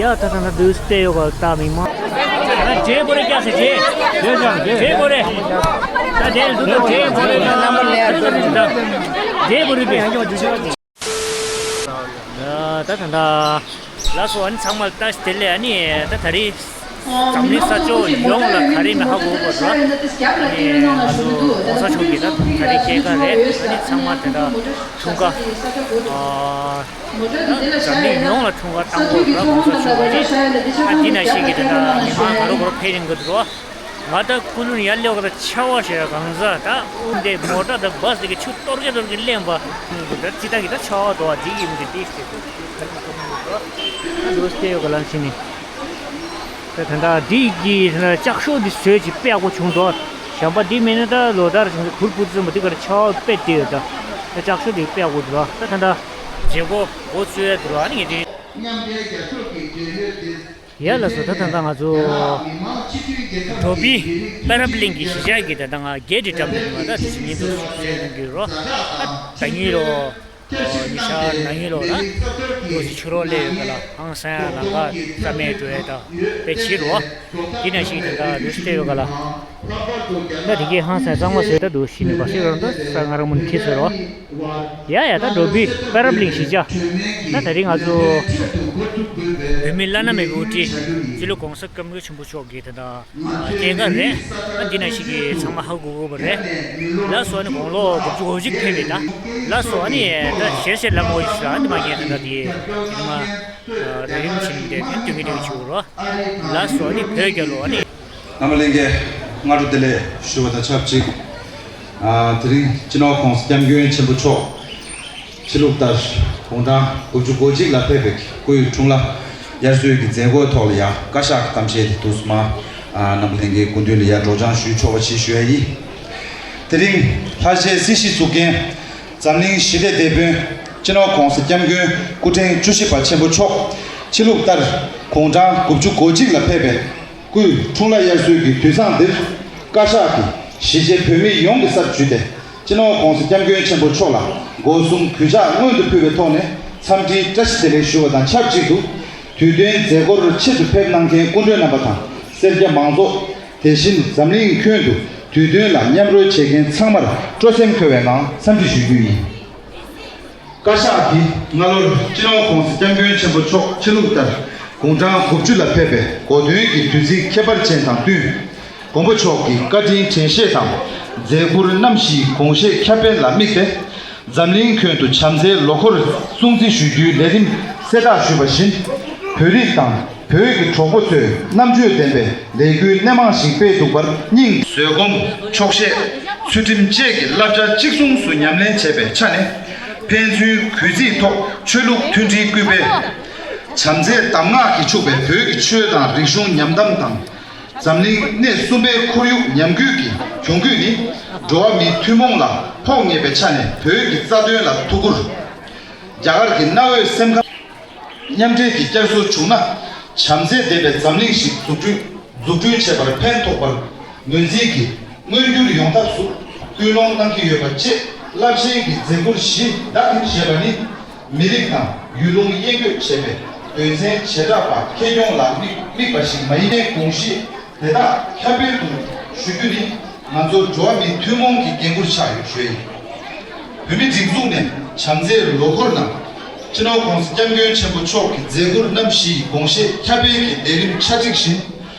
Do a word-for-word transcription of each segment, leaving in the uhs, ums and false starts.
ཡ་ད་ད་ད་དུས་སྟེ་ཡོ་ག་ད་མི་མ། ད་རྗེ་བོ་རེ་སྐྱ་སེ་རྗེ། རྗེ་བོ་རེ། ད་རྗེ་བོ་རེ་ད་རྗེ་བོ་རེ་ད། རྗེ་བོ་རེ་པས། ད་ད་ད། ལགས་སོ། ཨ་ནི་ཚང་མ་ལ་བཀྲ་ཤིས་བདེ་ལེགས། ཨ་ནི་ད་ད་རེས་འཛམ་གླིང་ས་ཕྱོགས་ཡོངས་ལ་ག་རེ་ན་ཧ་གོ་བ་ར། ཨ་ནི་ང་ཚོ་༸གོང་ས་མཆོག་གི་ད་ད་རེས་སྐྱེས་སྐར་རེད། ཨ་ནི་ཚང་མ་དེ་འདྲ་འཁྲུངས་སྐར། ཨ། འཛམ་གླིང་ཡོངས་ལ་འཁྲུངས་སྐར་བཏང་དགོས་ར།༸གོང་ས་མཆོག་གི་ཨ་འདི་ནང་བཞིན་གྱི་དེ་འདྲ་མི་མང་ག་རུ་ག་རུ་ཕེབས་ཡིན་གི་འདུག་ར། ང་ད་ཀུ་ལུ་ནས་ཡར་སླེབས་ག་ད་ཆར་པ་ཞེ་དྲག་གང་ཟག་ད་འདི་མོ་ཊ་དང་བྷ་སི་དེ་གི་ཆུ་གཏོར་གྱི་གཏོར་གྱི་གླེང་པ་ད་ཅི་ད་གི་ད་ཆར་པ་འདུག་བ། འདི་གི་མི་འདི་ཏིས་ཏེ་ད་ལོ་སྟེ་ཡོ་ག་ལ་ཕྱིན་ནི་ད་ད་ད་འདི་གི་ལྕགས་ཤོག་འདི་བཟོས་ཅིག་དཔེ་ཡག་པོ་བྱུང་འདུག་གཞན་པ་འདི་མིན་ན་ད་ལོ་ལྟར་བཞིན་གུར་བུ་ཙམ་པ་འདི་ག་ལ་ཆར་པ་དཔེ་དེ་ཡོད། ད་ད་ལྕགས་ཤོག་འདི་དཔེ་ཡག་པོ་འདུག་ད་ད་ད་མཛད་སྒོ་འགོ་བཙུགས་ཡ་འདུག་ར། ཨ་ནི་ངས་འདི། མཉམ་འབྲེལ་རྒྱལ་ཚོགས་ཀྱི་འབྲེལ་ཡོད་དེ། ཡ་ལགས་སོ། ད་ད་ད་ང་ཚོ་ཌོ་བྷི་པེ་ར་བྷི་ལིང་གི་གཞིས་ཆགས་ཀྱི་ད་ད་ང་གེ་ཊི་འགྲམ་དུ་ང་ད་དེ་ཚོ་ཉིན་དུ་བཟོས་ཡོང་གི་རོ། ད་ད་ཉིན་རོ། ཉི་ཤར་ན་ཉིན་རོ་ལ། ལོ་སི་ཆུ་རོ་ལེ་ཡོད་ག་ལ། ཧང་སང་ཡ་ལང་ག་རྩ་མེད་འགྲོ་ཡ་ད་དཔེ་ཕྱི་རོ། འདི་ན་ཞིག་ད་ད་ལུས་སྟེ་ཡོད་ག་ལ། ད་དེ་གའི་ཧང་སང་གཙང་མ་བཟོས་ད་འདུག་ཤི་ནི་བ་སི་རང་ད་ས་ང་རང་མུན་ཁྱི་ཟེར་རོ། ཡ་ཡ་ད་ཌོ་བྷི་པེ་ར་བྷི་ལིང་གཞིས་ཆགས། ད་ད་རིང་ང་ཚོ་བོད་མི་བླ་ན་མེད་པའི་དབུ་ཁྲིད་སྤྱི་བློ་༸གོང་ས་༸སྐྱབས་མགོན་ཆེན་པོ་མཆོག་གི་ད་ད་སྐྱེས་སྐར་རེད། ད་འདི་ན་ཞིག་གི་ཚང་མ་ཧ་གོ་གོ་བ་རེད། ལགས་སོ། ཨ་ནི་དགུང་ལོ་དགུ་བཅུ་གོ་གཅིག་ཕེབས་པའི་ད་ལགས་སོ། ཨ་ནི་ད་ཞེར་ཞེར་ལ་མོ་ཡི་ཤ་ཨ་ནི་མ་གི་ད་ད་དེ་དེ་མ་རེ་རིམ་བྱིན་ཏེ་དེ་སྟོན་གི་དེ་བྱུག་རོ། ལགས་སོ། ཨ་ནི་བོད་རྒྱལ་ལོ། ཨ་ནི། རྣམ་པ་ལྷན་རྒྱས་སྔ་དྲོ་བདེ་ལེགས་ཞུ་བ་དང་ཆབས་ཅིག་ཨ། དེ་རིང་སྤྱི་ནོར་༸གོང་ས་༸སྐྱབས་མགོན་ཆེན་པོ་མཆོག་ཕྱི་ལུགས་ལྟར་དགུང་གྲངས་དགུ་བཅུ་གོ་གཅིག་ལ་ཕེབས་པའི་སྐུའི་འཁྲུངས་ལྷ་དབྱར་གསོལ་གྱི་མཛད་སྒོའི་ཐོག་ལ་ཡང་བཀའ་ཤག་གི་གཏམ་བཤད་དེ་དུས་སུ་མ། ཨ། རྣམ་པ་ལྷན་རྒྱས་སྐུ་མདུན་ལ་ཡང་སྒྲོག་སྦྱང་ཞུས་ཆོག་པ་ཞིག་ཞུ་ཡ་ཡིན། དེ་རིང་ལྷ་སའི་སྲིད་སྤྱི་གཙུག་རྒྱན་འཛམ་གླིང་ཞི་བདེའི་དེད་དཔོན་སྤྱི་ནོར་༸གོང་ས་༸སྐྱབས་མགོན་སྐུ་ཕྲེང་བཅུ་བཞི་པ་ཆེན་པོ་མཆོག་ཕྱི་ལུགས་ལྟར་དགུང་གྲངས་དགུ་བཅུ་གོ་གཅིག་ལ་ཕེབས་པའི་སྐུའི་འཁྲུངས་ལྷ་དབྱར་གསོལ་གྱི་དུས་བཟང་འདིར་བཀའ་ཤག་གིས་གཞིས་བྱེས་བོད་མི་ཡོངས་ཀྱི་སར་བརྒྱུད་དེ་སྤྱི་ནོར་༸གོང་ས་༸སྐྱབས་མགོན་ཆེན་པོ་མཆོག་ལ་སྒོ་གསུམ་གུས་ཕྱག་སྔོན་དུ་ཕུལ་བའི་ཐོག་ནས་འཚམས་འདྲིའི་བཀྲ་ཤིས་བདེ་ལེགས་ཞུ་བ་དང་ཆབས་ཅིག་ཏུ། དུས་སྟོན་མཛད་སྒོར་ཆེད་དུ་ཕེབས་གནང་མཁན་སྐུ་མགྲོན་རྣམ་པ་དང་སེར་སྐྱ་མང་ཚོགས། དེ་བཞིན་འཛམ་གླིང་ཁྱོན་དུ་དུས་སྟོན་ལ་མཉམ་རོལ་བྱེད་མཁན་ཚང་མར་སྤྲོ་སེམས་འཁོལ་བའི་ངང་འཚམས་འདྲི་ཞུ་རྒྱུ་ཡིན། བཀའ་ཤག་གིས་སྔ་ལོར་སྤྱི་ནོར་༸གོང་ས་༸སྐྱབས་མགོན་ཆེན་པོ་མཆོག་ཕྱི་ལུགས་ལྟར་དགུང་གྲངས་དགུ་བཅུ་ལ་ཕེབས་པའི་གོ་སྟོན་གྱི་དུས་ཚིགས་ཁྱད་པར་ཅན་དང་བསྟུན། མགོན་པོ་མཆོག་གི་བཀའ་དྲིན་དྲན་ཤེས་དང་མཛད་ཁུར་རྣམ་བཞིའི་དགོངས་བཞེད་ཁྱབ་སྤེལ་ལ་དམིགས་ཏེ། འཛམ་གླིང་ཁྱོན་དུ་བྱམས་བརྩེའི་ལོ་འཁོར་སྲུང་བརྩི་ཞུ་རྒྱུའི་ལས་རིམ་གསལ་བསྒྲགས་ཞུས་པ་བཞིན། བོད་རིགས་དང་བོད་ཀྱི་གྲོགས་པོ་ཚོས་རྣམ་དཔྱོད་ལྡན་པའི་ལས་འགུལ་སྣེ་མང་ཞིག་སྤེལ་འདུག་པར་སྙིང་བཟོད་སྒོམ། ཆོག་ཤེས། ཚུལ་ཁྲིམས་བཅས་ཀྱི་བསླབ་བྱ་གཅིག་མཚུངས་སུ་ཉམས་ལེན་བྱས་པའི་ཆ་ནས། ཕན་ཚུན་གུས་བརྩིའི་ཐོག་ཆོས་ལུགས་མཐུན་སྒྲིལ་སྐུལ་སྤེལ། བྱམས་བརྩེའི་གདམས་ངག་གིས་ཕྱུག་པའི་བོད་ཀྱི་ཆོས་དང་རིག་གཞུང་ཉམས་དམ་དང་། འཛམ་གླིང་སྣེ་གསུམ་པའི་ཁོར་ཡུག་ཉམས་རྒུད་ཀྱི་གྱོང་གུད་ནི། འགྲོ་བ་མིའི་ཐུན་མོང་ལ་ཕོག་ངེས་པའི་ཆ་ནས་བོད་ཀྱི་རྩ་དོན་ལ་ཐུགས་ཁུར། རྒྱ་གར་གྱི་གནའ་བོའི་སེམས་ཁམས། མཉམ་འབྲེལ་གྱི་བསྐྱར་གསོ་བྱུང་ན། བྱམས་བརྩེ་ལྡན་པའི་འཛམ་གླིང་ཞིག་འཛུགས་སྐྲུན་འཛུགས་སྐྲུན་བྱེད་པར་ཕན་ཐོགས་པར་ངོས་འཛིན་གྱིས་མངོན་འགྱུར་ཡོང་ཐབས་སུ་སྐུལ་སློང་གནང་གི་ཡོད་པ་བཅས་རླབས་ཆེན་གྱི་མཛད་ཁུར་གཞི་བདག་གིར་བཞེས་པ་ནི། མི་རིགས་དང་ཡུལ་ལུང་དབྱེ་འགོད་བྱེད་པའི་དོན་ཚན་བྱེ་བྲག་པ་ཁེ་གྱོང་ལ་དམིགས་དམིགས་པ་ཞིག་མ་ཡིན་པའི་དགོངས་གཞི་དེ་དག་ཁྱབ་སྤེལ་དུ་ཞུ་རྒྱུ་ནི་ང་ཚོ་འགྲོ་བ་མིའི་ཐུན་མོང་གི་འགན་འཁུར་ཆགས་ཡོད་ཞུ་ཡིན། བོད་མིའི་སྒྲིག་འཛུགས་ནས་བྱམས་བརྩེའི་ལོ་འཁོར་ནང་སྤྱི་ནོར་༸གོང་ས་༸སྐྱབས་མགོན་ཆེན་པོ་མཆོག་གི་མཛད་ཁུར་རྣམ་བཞིའི་དགོངས་བཞེད་ཁྱབ་སྤེལ་གྱི་ལས་རིམ་ཆ་སྒྲིག་བཞིན།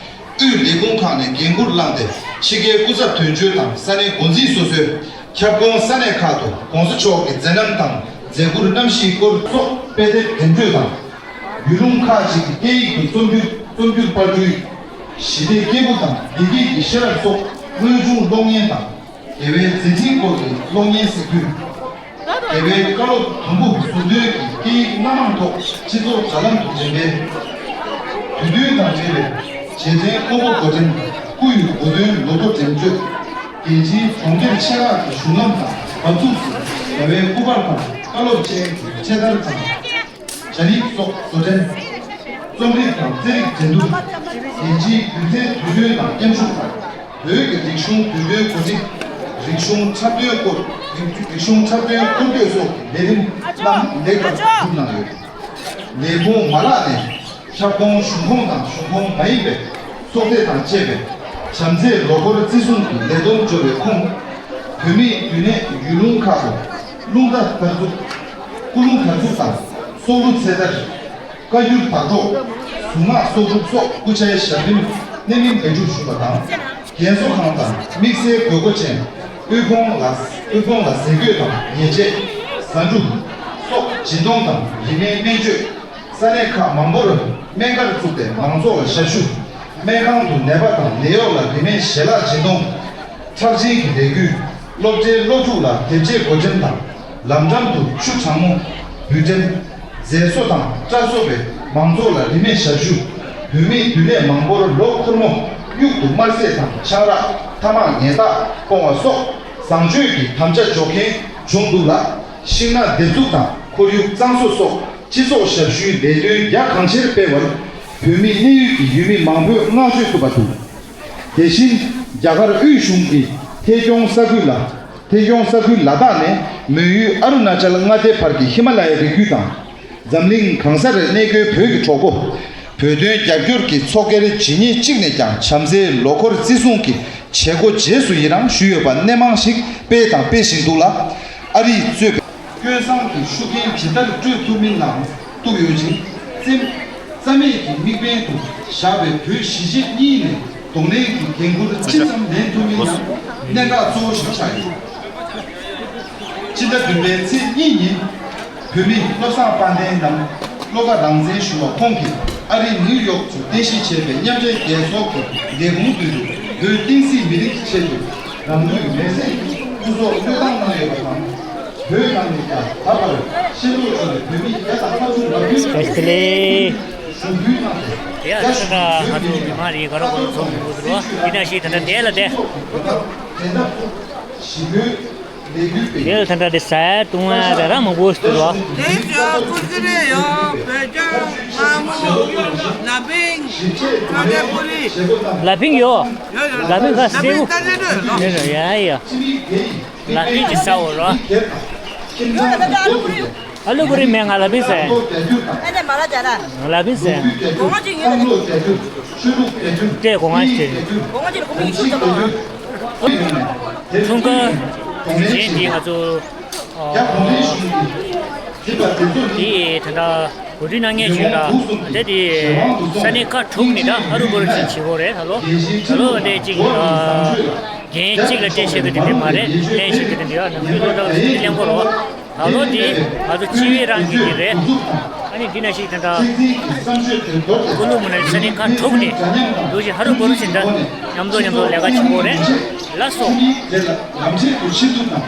དབུས་ལས་ཁུངས་ཁག་ནས་འགན་འཁུར་བླངས་ཏེ་ཕྱི་རྒྱལ་སྐུ་ཚབ་དོན་གཅོད་དང་ས་གནས་འགོ་འཛིན་སོ་སོས་ཁྱབ་ཁོངས་ས་གནས་ཁག་ཏུ་༸གོང་ས་མཆོག་གི་མཛད་རྣམ་དང་མཛད་ཁུར་རྣམ་བཞིའི་སྐོར་སོགས་དཔེ་དེབ་འགྲེམས་སྤེལ་དང་། ཡུལ་ལུང་ཁག་ཅིག་གི་སྐད་ཡིག་ཏུ་རྩོམ་སྒྱུར་རྩོམ་སྒྱུར་པར་སྐྲུན། ཞི་བདེའི་སྐྱེས་བུ་དང་བདེ་སྐྱིད་ཀྱི་ཤེས་རབ་སོགས་དངོས་བྱུང་གློག་བརྙན་དང་། རྒྱལ་བའི་མཛད་འཕྲིན་སྐོར་གྱི་གློག་བརྙན་གཟིགས་འབུལ། རྒྱལ་བའི་བཀའ་སློབ་དུམ་བུ་ཟུར་འདོན་གྱི་སྐད་ཡིག་སྣ་མང་ཐོག་སྤྱི་ཚོགས་དྲ་ལམ་དུ་འགྲེམས་སྤེལ། དུས་སྟོན་དང་འབྲེལ་བའི་རྗེས་དྲན་ཀོང་པོ་འགོ་འདྲེན། སྐུ་ཡི་གོ་སྟོན་ལོ་ཐོ་འགྲེམས་སྤྱོད། རྒྱལ་སྤྱིའི་གྲོང་ཁྱེར་ཆེ་ཁག་གི་གཞུང་ལམ་དང་བབས་ཚུགས་སུ་རྒྱལ་བའི་སྐུ་པར་དང་བཀའ་སློབ་ཅན་གྱི་འཕྲེད་དར་དང་། ཇ་རིགས་སོགས་བཟོ་སྐྲུན། རྩོམ་རིག་དང་རྩེད་རིགས་འགྲན་བསྡུར། རྒྱལ་སྤྱིའི་སྒྱུ་རྩལ་དུས་སྟོན་དང་མཉམ་ཞུགས་དང་། བོད་ཀྱི་རིག་གཞུང་དུས་སྟོན་གོ་སྒྲིག་རིག་གཞུང་འཁྲབ་སྟོན་སྐོར། རིག་རིག་གཞུང་འཁྲབ་སྟོན་སྐོར་སྐྱོད་སོགས་ཀྱི་ལས་རིམ་རྣམས་ལེགས་པར་གྲུབ་གནང་ཡོད། ལས་ཁུངས་མ་ལག་ནས་ ཁྱབ་ཁོངས་གཞུང་ཁོངས་དང་གཞུང་ཁོངས་མ་ཡིན་པའི་ཚོགས་སྡེ་དང་བཅས་པའི་བྱམས་བརྩེའི་ལོ་འཁོར་བརྩི་སྲུང་གི་ལས་བསྡོམས་འབྱོར་བའི་ཁོངས། བོད་མིའི་རྒྱུན་གནས་ཡུལ་ལུང་ཁག་ཏུ་རླུང་རྟ་དར་ཚུགས། སྐུ་རླུང་དར་ཚུགས་དང་སྲོག་བླུ་ཚེ་དར། བཀའ་འགྱུར་དག་སྒྲོག། གཟུངས་སྔགས་གསོག་སྒྲུབ་སོགས་སྐུ་ཕྱྭའི་ཞབས་རིམ་གནད་སྨིན་སྦས་སྒྲུབ་ཞུ་བ་དང་། རྒན་གསོ་ཁང་དང་དམིགས་བསལ་དགོས་མཁོ་ཅན་དབུལ་ཕོངས་ལ་དབུལ་ཕོངས་ལ་ཟས་གོས་དང་ཉལ་ཆས། ཟ་འབྲུ་སོགས་སྦྱིན་གཏོང་དང་རིན་མེད་སྨན་བཅོས། ས་གནས་ཁག་མང་པོར་སྨན་སྒར་བཙུགས་ཏེ་མང་ཚོགས་ལ་ཞབས་ཞུ། སྨན་ཁང་དུ་ནད་པ་དང་ནད་གཡོག་ལ་རིན་མེད་ཞལ་ལག་སྦྱིན་གཏོང་། ཁྲག་སྦྱིན་གྱི་ལས་འགུལ། སློབ་གྲྭའི་སློབ་ཕྲུག་ལ་དེབ་ཆས་བགོ་འགྲེམས་དང་ལམ་འགྲམ་དུ་ཆུ་གྲང་མོ་འབུད་འགྲེམས། མཛེས་བཟོ་དང་སྐྲ་བཟོ་བའི་མང་ཚོགས་ལ་རིན་མེད་ཞབས་ཞུ། བོད་མིའི་འདུན་ལས་མང་པོར་ལོ་འཁོར་མོ་དབྱུག་ཏུ་དམར་ཟས་དང་ཆང་རག་ཐ་མག་ཉལ་ཐག་སྤོང་བ་སོགས་བཟང་སྤྱོད་ཀྱི་དམ་བཅའ་འཇོག་མཁན་བྱུང་འདུག་ལ། ཤིང་ནགས་འདེབས་འཛུགས་དང་ཁོར་ཡུག་གཙང་བཟོ་སོགས་སྤྱི་ཚོགས་ཞབས་ཞུའི་ལས་དོན་རྒྱ་གང་ཆེར་སྤེལ་བར་བོད་མིའི་གནས་ཡུལ་གྱི་ཡུལ་མི་མང་པོས་བསྔགས་བརྗོད་ཐུབ་པ་འདུག་དེ་བཞིན་རྒྱ་གར་དབུས་གཞུང་གིས་ཐད་སྐྱོང་ས་ཁུལ་ལ། ཐད་སྐྱོང་ས་ཁུལ་ལ་དྭགས་ནས་མོན་ཡུལ་ཨ་རུ་ན་ཅལ་མངའ་སྡེ་བར་གྱི་ཧི་མ་ལ་ཡའི་རི་རྒྱུད་དང་། འཛམ་གླིང་གང་སར་གནས་འཁོད་བོད་ཀྱི་གྲོགས་པོ། བོད་དོན་རྒྱབ་སྐྱོར་གྱི་ཚོགས་སྒེར་ཇི་སྙེད་ཅིག་ནས་ཀྱང་བྱམས་བརྩེའི་ལོ་འཁོར་བརྩི་སྲུང་གི་བྱེད་སྒོ་རྗེས་སུ་ཡི་རང་ཞུས་ཡོད་པ་སྣེ་མང་ཞིག་སྤེལ་དང་སྤེལ་བཞིན་འདུག་ལ། ཨ་རིས་གཙོས་པའི་ཀུན་བཟང་གི་ཤུགས་རྐྱེན་ཇི་ལྟར་སྤྲོད་ཐུབ་མིན་ལའང་གཏུགས་ཡོད་ཅིང་། རྩེ་རྩ་མེད་ཀྱི་དམིགས་འབེན་དུ་བཞག་པའི་བོད་གཞིས་བྱེས་གཉིས་ནས་གདོང་ལེན་གྱི་འགན་འཁུར་ཅི་ཙམ་ལེན་ཐུབ་མིན་ཡང་གནད་འགག་གཙོ་བོ་ཞིག་ཆགས་ཡོད། སྤྱི་ཟླ་བདུན་པའི་ཚེས་གཉིས་ཉིན། བོད་མི་བློ་བཟང་དཔལ་ལྡན་ནམ་བློ་དགའ་རང་བཙན་ཞུ་བ་ཁོང་གིས་ཨ་རིའི་ནིའུ་ཡོག་ཏུ་རྟེན་གཞི་བྱས་པའི་མཉམ་འབྲེལ་རྒྱལ་ཚོགས་ཀྱི་ལས་ཁུངས་མདུན་དུ་བོད་བསྟན་སྲིད་མི་རིགས་ཀྱི་ཆེད་དུ་རང་ལུས་མེར་སྲེག་གི་སྐུ་སྲོག་བློས་བཏང་གནང་ཡོད་པ་དང་། བོད་ནང་ནས་ཀྱང་ད་བར་ཤི་ལོག་བྱུང་བའི་བོད་མི་བརྒྱ་དང་ལྔ་བཅུ་ང་དགུའི་ཞུ་འབུལ་གནང་སྟེ། དེ་ཡང་ད་ལྟ་ང་ཚོ་མི་མང་རེ་ག་རེ་གོ་ཚོགས་མི་འདུག་འདི་འདྲ་ཞིག་ད་ལྟ་དེ་ལ་དེ། དེ་ལ་ད་ལྟ་དེ་ཟ་འཐུང་བ་དེ་རང་མང་པོ་ཞིག་འདུག་རོ། དེ་ཡང་ཀུར་ཀུ་རེ་ཡོད། བོད་ལྗོངས་མངར་མོ། ལ་ཕིང་། ཁ་ལེ་པུ་རི། ལ་ཕིང་ཡོད། ཡོད་ཡོད། ལ་ཕིང་ཁ་སེའུ། ལ་ཕིང་ཁ་ལེ་ཡོད་ཡོད། ཡ་ཡ། ལ་ཕིང་གི་ཟ་འོ་རོ། ཨ་ལུ་པུ་རི་མེད། ང་ལ་ཕིང་ཟ། ལ་ཕིང་ཟ། སྤྲད་གོང་ང་ཞིག་འཁྲུངས་སྐར་གཞན་འདི་ང་ཚོ་འདི་ད་ལྟ་གོ་སྒྲིག་གནང་མཁན་ཞིག་ཡོད་ད། དེ་དེ་ས་གནས་ཁག་དྲུག་ནས་ད་ཨ་རུ་པུ་རི་ཞིག་བྱེད་དགོས་རེད། ད་ལོ་ད་ལོ་དེ་གཅིག་འགན་གཅིག་ལ་སྤྲད་ཤེས་ཀྱི་དེ་འདྲ་མ་རེད། ལེན་ཤེས་ཀྱི་དེ་འདྲ་ཡོད། ནམ་རྒྱུན་སློབ་གྲྭ་ལ་ལེན་དགོས་རེད། ད་ལོ་དེ་ང་ཚོ་སྤྱི་བའི་རང་བཞིན་གྱི་རེད། ཨ་ནི་འདི་ན་ཞིག་དེ་འདྲ་ཀུ་ལུ་མུ་ན་ས་གནས་ཁག་དྲུག་ནས་འདུག་ཅིག་ཧ་རུ་པུ་རི་ཞིག་འདྲ་མཉམ་དུ་མཉམ་དུ་ལས་ཀ་བྱེད་དགོས་རེད། ལགས་སོ། ལམ་ཆེན་དུ་ཆེད་དུ་དང་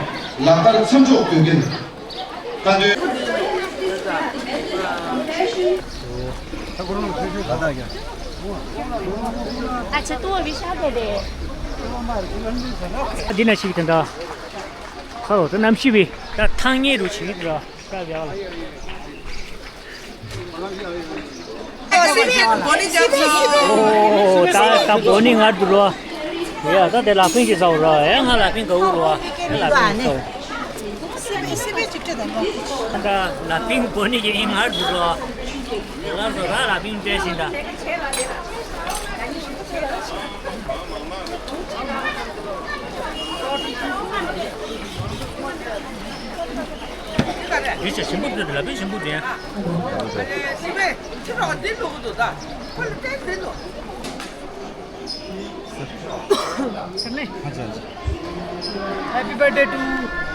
ལག་བསྟར་མཚམས་འཇོག་དགོས་གལ། ཨ་ཆེ་ཏོ་བི་ཤ་དེ་དེ། འདི་ན་ཞིག་དེ་འདྲ། ཁ་རོ་དེ་གནམ་གཤིས་བི་ད་ཐང་ཉེ་རུ་ཆེ་ར་ཤ་བྱ་ལ། ཨོ་ད་ད་བོ་ནི་ང་དུ་རོ། ཡ་ད་དེ་ལ་ཕིང་གི་ཟའོ་རོ། ཡ་ང་ལ་ཕིང་ག་འུ་རོ། ཡ་ལ་ཕིང་ཟའོ། སི་པེ་སི་པེ་ཅིག་ཁྲིད་དང་། ད་ལ་ཕིང་བོ་ནི་གི་ང་དུ་རོ། ལ་སོ་ར་ལ་ཕིང་ཏེ་ཤིན་ད། འདི་ཆ་ཞིམ་པོ་འདུག་ལ་ཕིང་ཞིམ་པོ་འདུག་ཡ། སི་པེ་ཁྱི་རོགས་འདི་ལུག་འདུག་ད། ཁོ་ལ་ཏན་འདི་ལུག Happy birthday to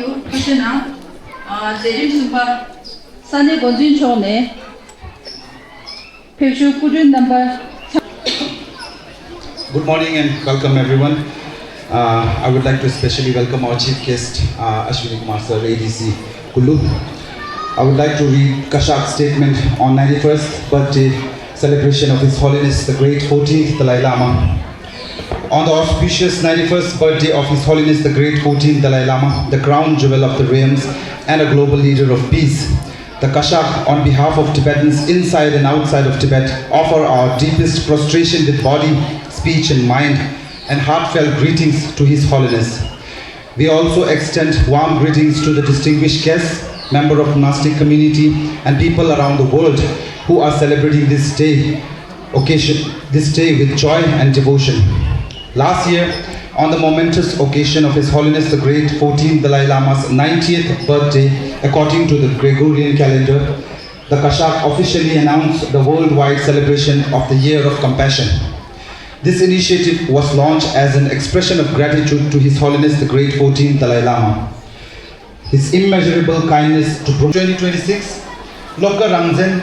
ཡོད། ཐུགས་རྗེ་གནང་། ཨ། མཛད་རིམ་གསུམ་པ། ས་གནས་འགོ་འཛིན་མཆོག་ནས་ཕེབས་བཞུགས་སྐུ་མགྲོན་རྣམ་པ། Good morning and welcome everyone. Uh, I would like to especially welcome our chief guest, uh, Ashwini Kumar sir, A D C Kullu. I would like to read Kashak's statement on ninety-first birthday celebration of His Holiness the Great fourteenth Dalai Lama. On the auspicious ninety-first birthday of His Holiness the Great fourteenth Dalai Lama, the crown jewel of the realms and a global leader of peace, the Kashak, on behalf of Tibetans inside and outside of Tibet, offer our deepest prostration with body, speech, and mind, and heartfelt greetings to His Holiness. We also extend warm greetings to the distinguished guests, member of monastic community, and people around the world who are celebrating this day occasion, this day with joy and devotion. Last year, on the momentous occasion of His Holiness the Great fourteenth Dalai Lama's ninetieth birthday, according to the Gregorian calendar, the Kashak officially announced the worldwide celebration of the Year of Compassion. This initiative was launched as an expression of gratitude to His Holiness the Great fourteenth Dalai Lama. His immeasurable kindness to pro- twenty twenty-six, Lokka Rangzen,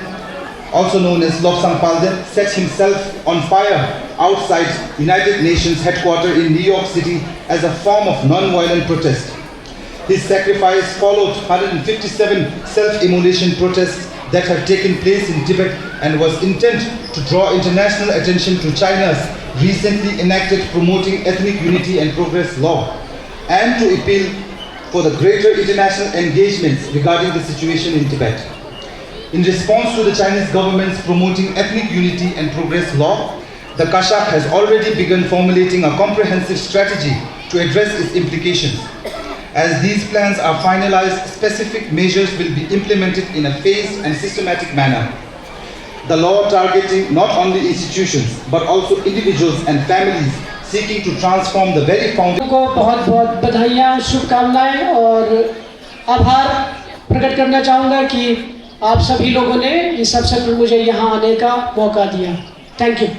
also known as Lobsang Palden, set himself on fire outside United Nations headquarters in New York City as a form of non-violent protest. His sacrifice followed hundred fifty-seven self-immolation protests that have taken place in Tibet and was intent to draw international attention to China's recently enacted Promoting Ethnic Unity and Progress Law and to appeal for the greater international engagements regarding the situation in Tibet. In response to the Chinese government's Promoting Ethnic Unity and Progress Law, the Kashak has already begun formulating a comprehensive strategy to address its implications. As these plans are finalized, specific measures will be implemented in a phased and systematic manner. The law targeting not only institutions but also individuals and families seeking to transform the very foundation. को बहुत बहुत बधाइयाँ, शुभकामनाएं और आभार प्रकट करना चाहूँगा कि आप सभी लोगों ने इस अवसर पर मुझे यहाँ आने का मौका दिया। Thank you.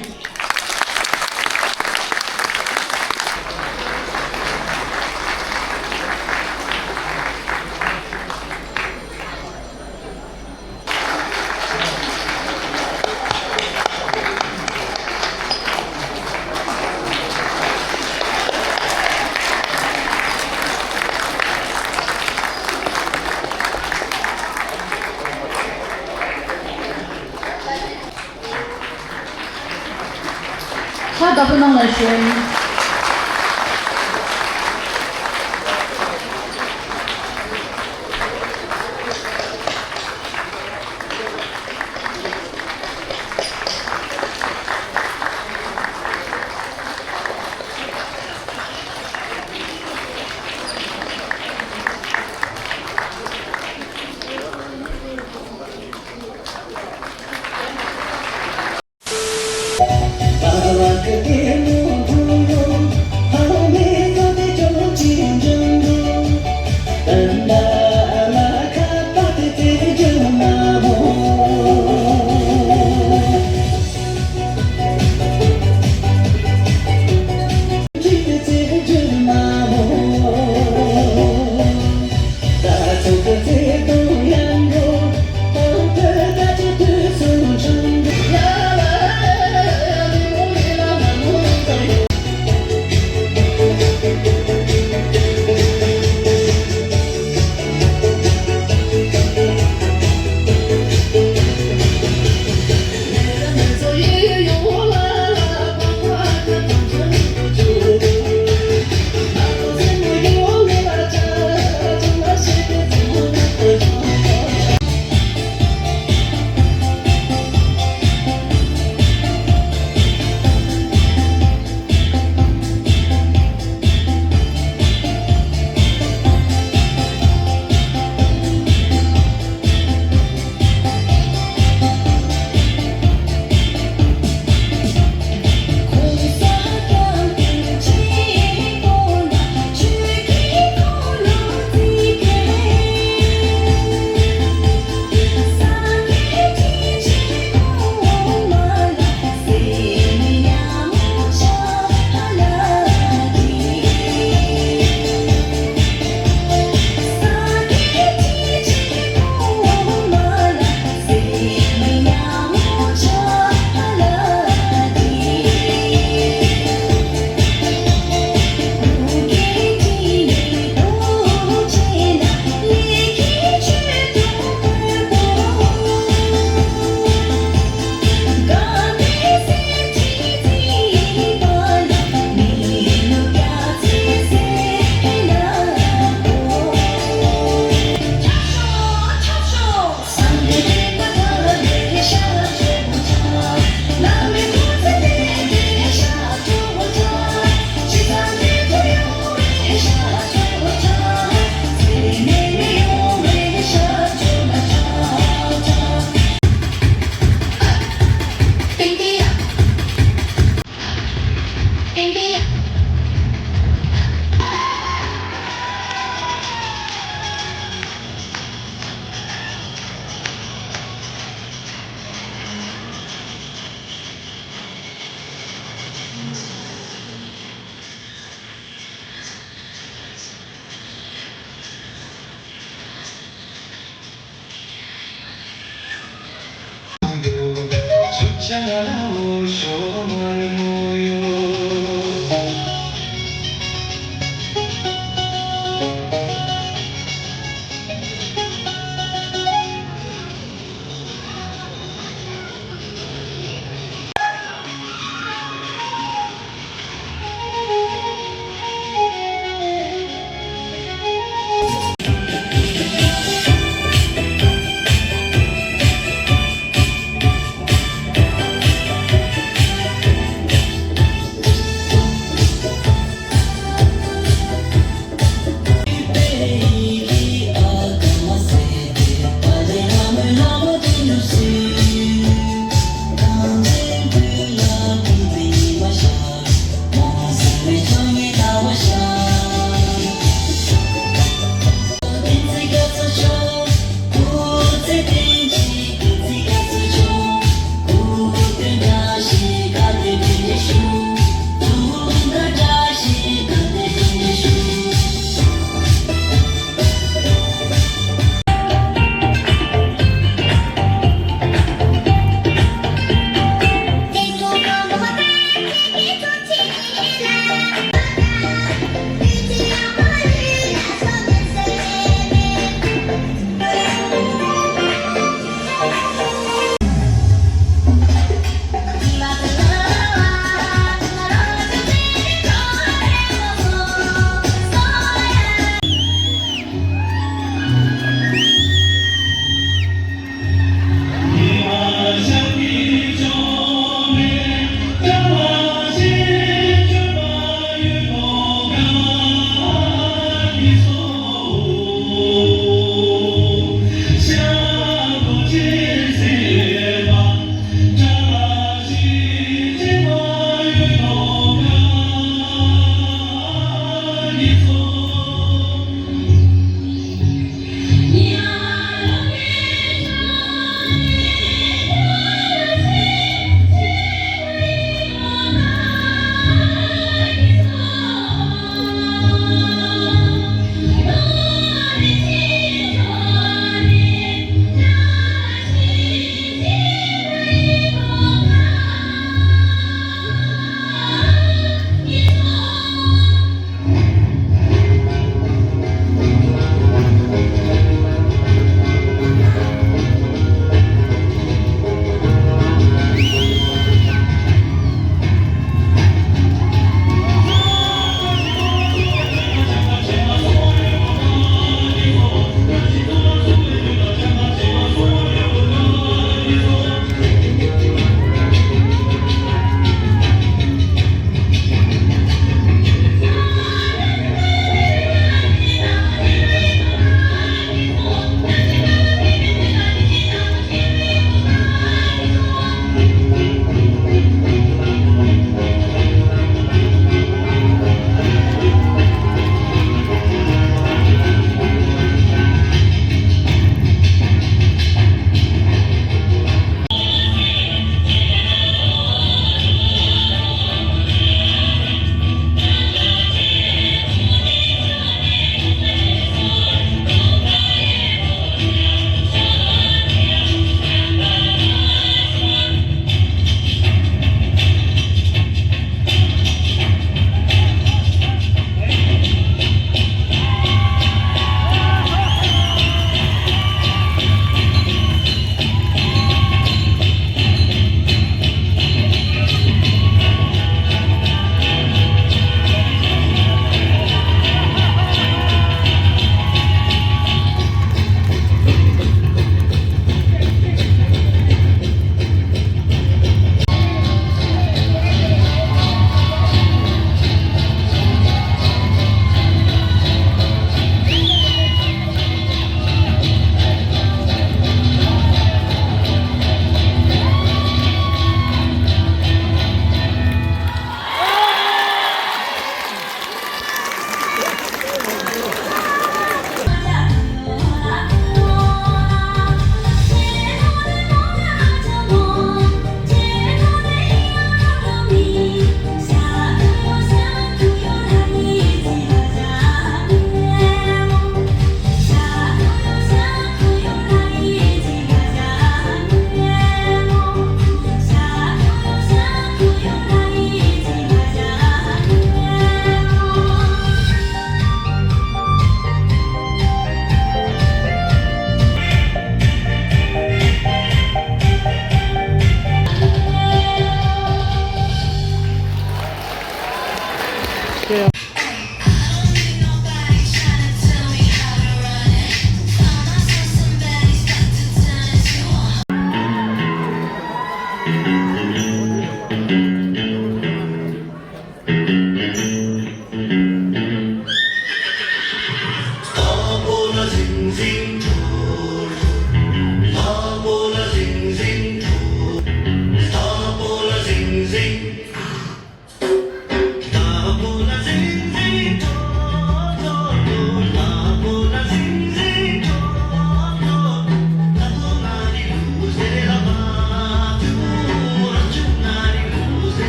ཕྱག་བདེ་པོ་གནང་ལ་ཞུ།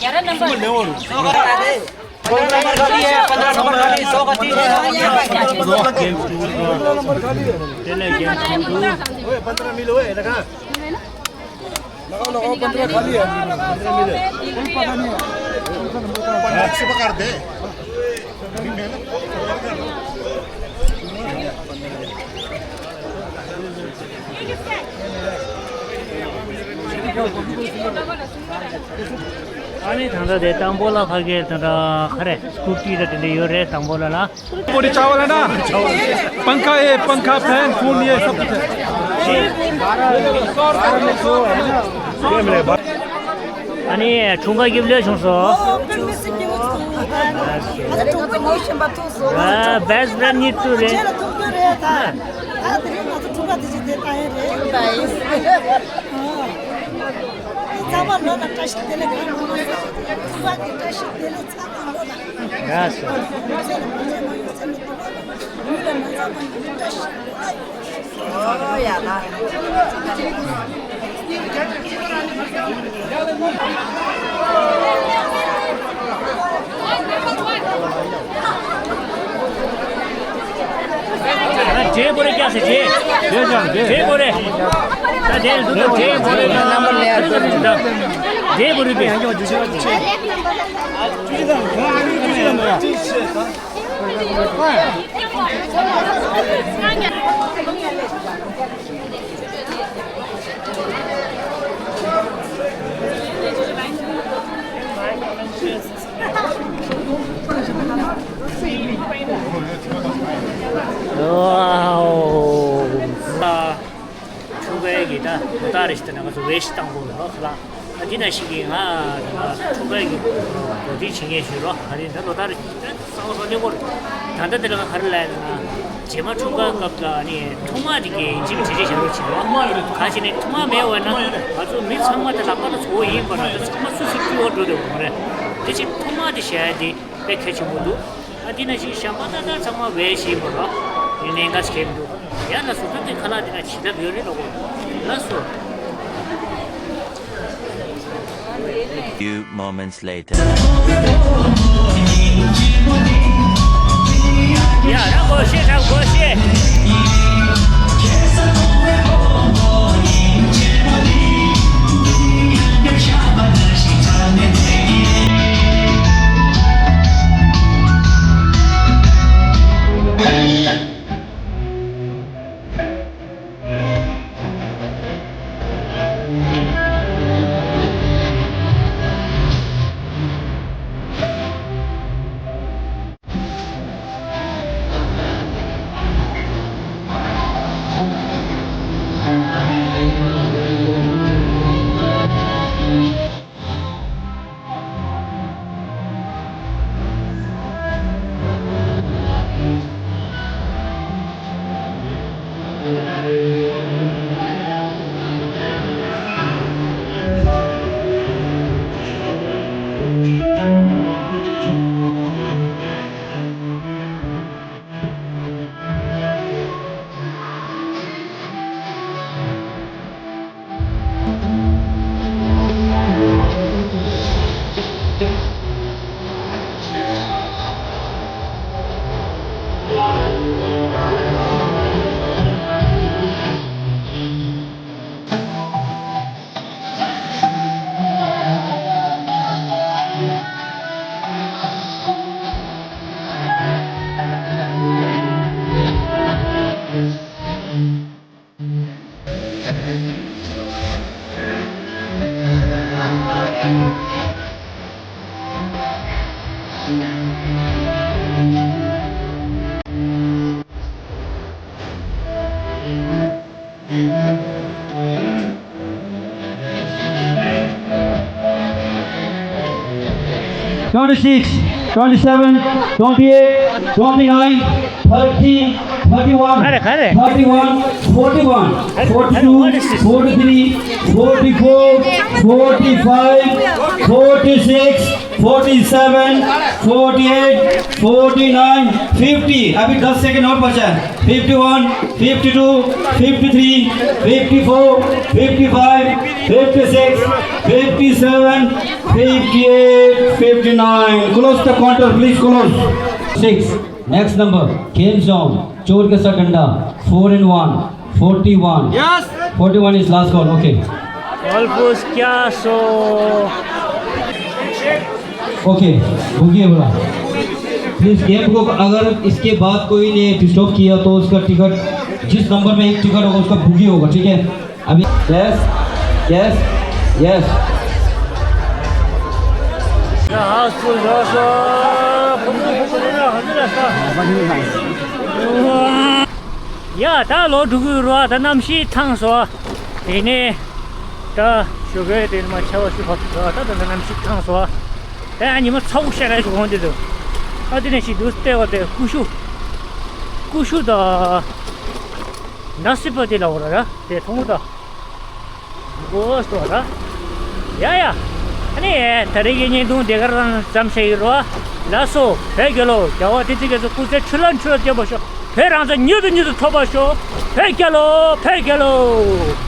ग्यारह नंबर। सौ का बता दे। पंद्रह नंबर खाली है, पंद्रह नंबर खाली, सौ का तीन है। पंद्रह नंबर खाली है। पंद्रह मिलो है, लगा। लगाओ, लगाओ, पंद्रह खाली है। कोई पता नहीं है। पंद्रह शुभ कर दे। ཨ་ནི་ད་ལྟ་དེ་དང་པོ་ལ་ཕ་གིར་ད་ལྟ་ག་རེ་སྐུ་ཊི་དང་དེ་འདྲ་ཡོད་རེད། དང་པོ་ལ་ལ། पूरी चावल है ना? पंखा है, पंखा, फैन, फोन, ये सब कुछ है। ཨ་ནི་འཁྲུངས་སྐར་སྐྱིད་པོ་བྱུང་སོང་། ཨ་ནི་འཁྲུངས་པའི་ཉིན་ཞིག་པ་ཐུག་སོང་། ཨ། best friend གཉིས་ཐུག་རེད། ཁྱེད་ལ་ཐུག་རྒྱུ་རེད་ད། ད་དེ་རིང་ང་ཚོ་འཁྲུངས་སྐར་དེ་ཅིག་དེ་ད་ཡིན་རེད། ཨ། ཚང་མ་ལོ་ལ་བཀྲ་ཤིས་བདེ་ལེགས། གང་མང་མང་ཟེར། ཚང་མ་གི་བཀྲ་ཤིས་བདེ་ལེགས། ཚང་མ་ལོ་ལ། ཡ་སོ། ཚེ་ལ་མ་ཚེ་མ་ཡོང་ཚེ་མི་ཐུབ་པ། ཡུལ་ལ་མ་ཚང་མ་ཡོང་བཀྲ་ཤིས་བདེ་ལེགས། ཨོ་ཡ་ལ། རྗེས་བོ་རེ་སྐྱག་སེ་རྗེས། རྗེས་ཀྱང་རྗེས། རྗེས་བོ་རེ། ད་རྗེས་འདུག་ད་རྗེས་བོ་རེ་ད། རྗེས་བོ་རེ་པས། འཁྲུངས་སྐར་གྱི་ད་ལོ་རྟགས་རེ་ཞིག་ད་ནང་ང་ཚོ་ཝེ་ཤི་བཏང་དགོས་ལ་ཁ་ལག་ད་འདི་ན་ཞིག་གིས་ང་ད་འཁྲུངས་སྐར་གྱི་གོ་སྒྲིག་བྱེད་མཁན་ཞིག་རོགས། ད་རེས་ད་ལོ་རྟགས་རེ་ཞིག་ད་གསང་བ་སོགས་གནས་སྐོར་ད་ལྟ་དེ་ལ་ང་ག་རེ་ལབ་ཡ་ན། རྗེས་མ་འཁྲུངས་སྐར་སྐབས་ལ་ནི་ཐུག་མ་དེ་གའི་ཡིན་གཅིག་མིན་གཅིག་བྱེད་རོགས་བྱེད་རོགས། ག་ཅི་ནས་ཐུག་མ་མེད་པ་ན་ང་ཚོ་མི་ཚང་མ་དེ་ལག་པ་ལ་ཚོ་བོ་ཡིན་པ་ན་ད་ཚང་མ་སུ་སུ་སྐྱིད་པོ་འགྲོ་བསྡད་པ་མ་རེད། དེ་ཕྱིར་ཐུག་མ་དེ་བྱ་ཡ་དེ་དཔེ་གལ་ཆེན་པོ་འདུག་ཨ་འདི་ན་ཞིག་ཞག་པ་ད་ལྟ་ཚང་མ་བས་ཤེས་པ་རོགས། ཡིན་ནའི་ང་ཤེས་མི་འདུག་ཡ་ལ་སོ་ད་དེ་ཁ་ལག་དེ་ན་བྱེད་ཐབས་ཡོད་རེད་ལོ་གོ། ལ་སོ། Few moments later. Twenty-six, twenty-seven, twenty-eight, twenty-nine, thirty, thirty-one, thirty-one, forty-one, forty-two, forty-three, forty-four, forty-five, forty-six, forty-seven, forty-eight, forty-nine, fifty. अभी दस सेकंड और बचा है। Fifty-one, fifty-two, fifty-three, fifty-four, fifty-five, fifty-six, fifty-seven, fifty-eight, fifty-nine. Close the counter, please close. Six. Next number, game zone. चोर के साथ डंडा. Four and one. Forty-one. Yes. Forty-one is last call. Okay. Golf क्या सो? ओके, भूखी है बोला। प्लीज गेम को अगर इसके बाद कोई ने डिस्टर्ब किया तो उसका टिकट, जिस नंबर में एक टिकट होगा उसका भूखी होगा, ठीक है? अभी यस, यस, यस। ཡ། ད་ལོ་དྲུག་གི་རུ་བ་ད་གནམ་གཤིས་ཐང་སོ། དེ་ནས་ད་ཞོགས་ཀས་དེ་མ་ཆར་པ་ཤུགས་བབས་སོ། ད་ད་ད་གནམ་གཤིས་ཐང་སོ། ད་ཉི་མ་ཚ་བོ་ཤ་ར་ཞིག་འོང་དེ་འདུག་ཨ་དེ་ནས་ཞིག་འདུག་བལྟས་པ་དེ་ཀུ་ཤུ། ཀུ་ཤུ་དང་ན་སི་པ་དེ་ལ་འོ་ར་ར་དེ་མཐོང་གི་འདུག་འགོ་སྟོ་ར། ཡ་ཡ། ཨ་ནི་ད་རེས་ཀྱི་བརྙན་ཐུང་དེ་གར་རང་ཙམ་ཞིག་ཡིན་རོ། ལགས་སོ། བོད་རྒྱལ་ལོ། རྒྱལ་བ་དེ་ཚིག་གེ་སོ་སྐུ་ཚེ་ཁྲི་ལ་ཁྲི་ལ་བརྟན་པར་ཤོག་བོད་རང་བཙན་མྱུར་དུ་མྱུར་དུ་ཐོབ་པར་ཤོག་བོད་རྒྱལ་ལོ། བོད་རྒྱལ་ལོ།